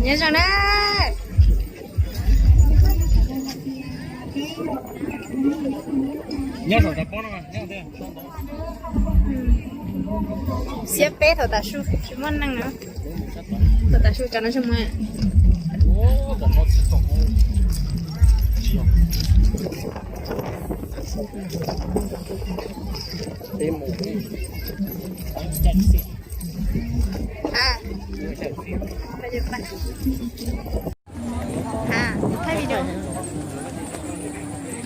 Nyob zoo na. Xiab peb thaum tav su tsis muaj neeg na. Thaum tav su cov no tsis muaj. Thaij video.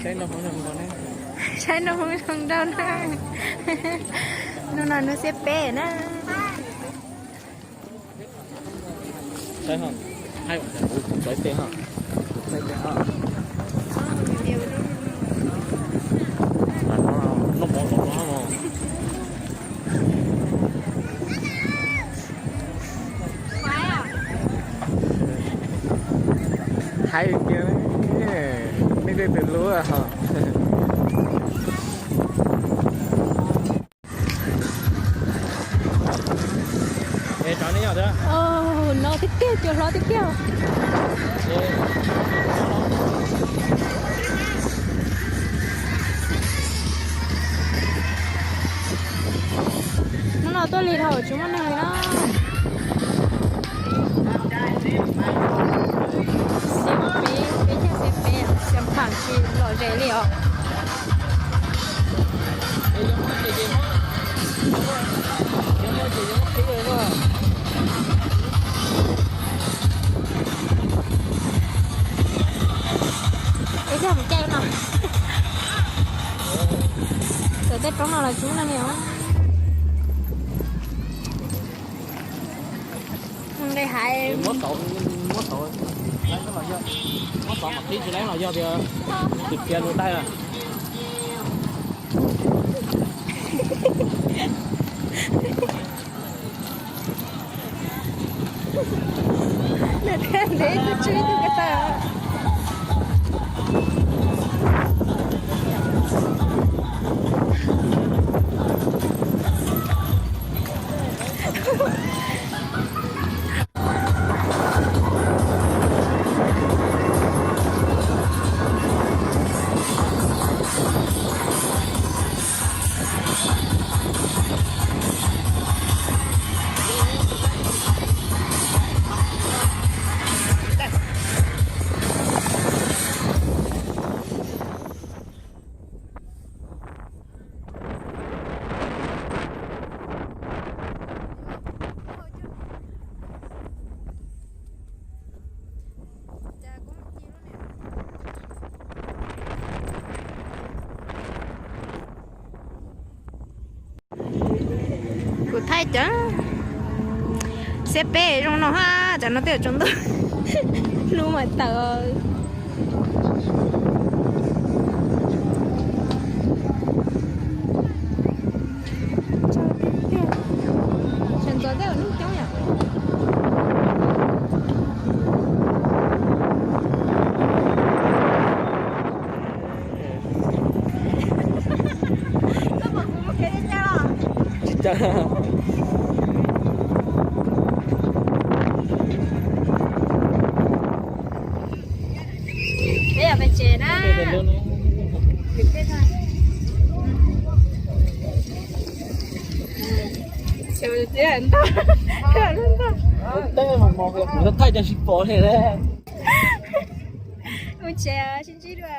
Saib nraug hmoob zoo nraug na. Hnub no hnub xiab peb na. Haib kiag, nej tej tus hlub. No tiag tiag, cua hlob tiag tiag. Hnub no tuaj lig dhau tsis muaj neeg li na. Xiab peb, peb caug xiab peb, xiab phav tsis lom zem li os. Ib txhia mus caij no. Txawm tej roob no los tsis muaj neeg li os. Nqi hais. Muab tau, muab tau, muab tau mas qhib tsis leej los yog tias tus txiav lub taij. Ntev tus tswv tus ko taw. Kuv thaij cov xiab peb zoo no hab, cov no twb yuav tsaus ntuj, hnub mas tawm. Sawv ntxov tej ua neeg coob yom. Tsis caw. Peb yog pes tsev na. Tej mos mos kuv thaij cov tsis pom li. Mus tsev, sib ntsib dua.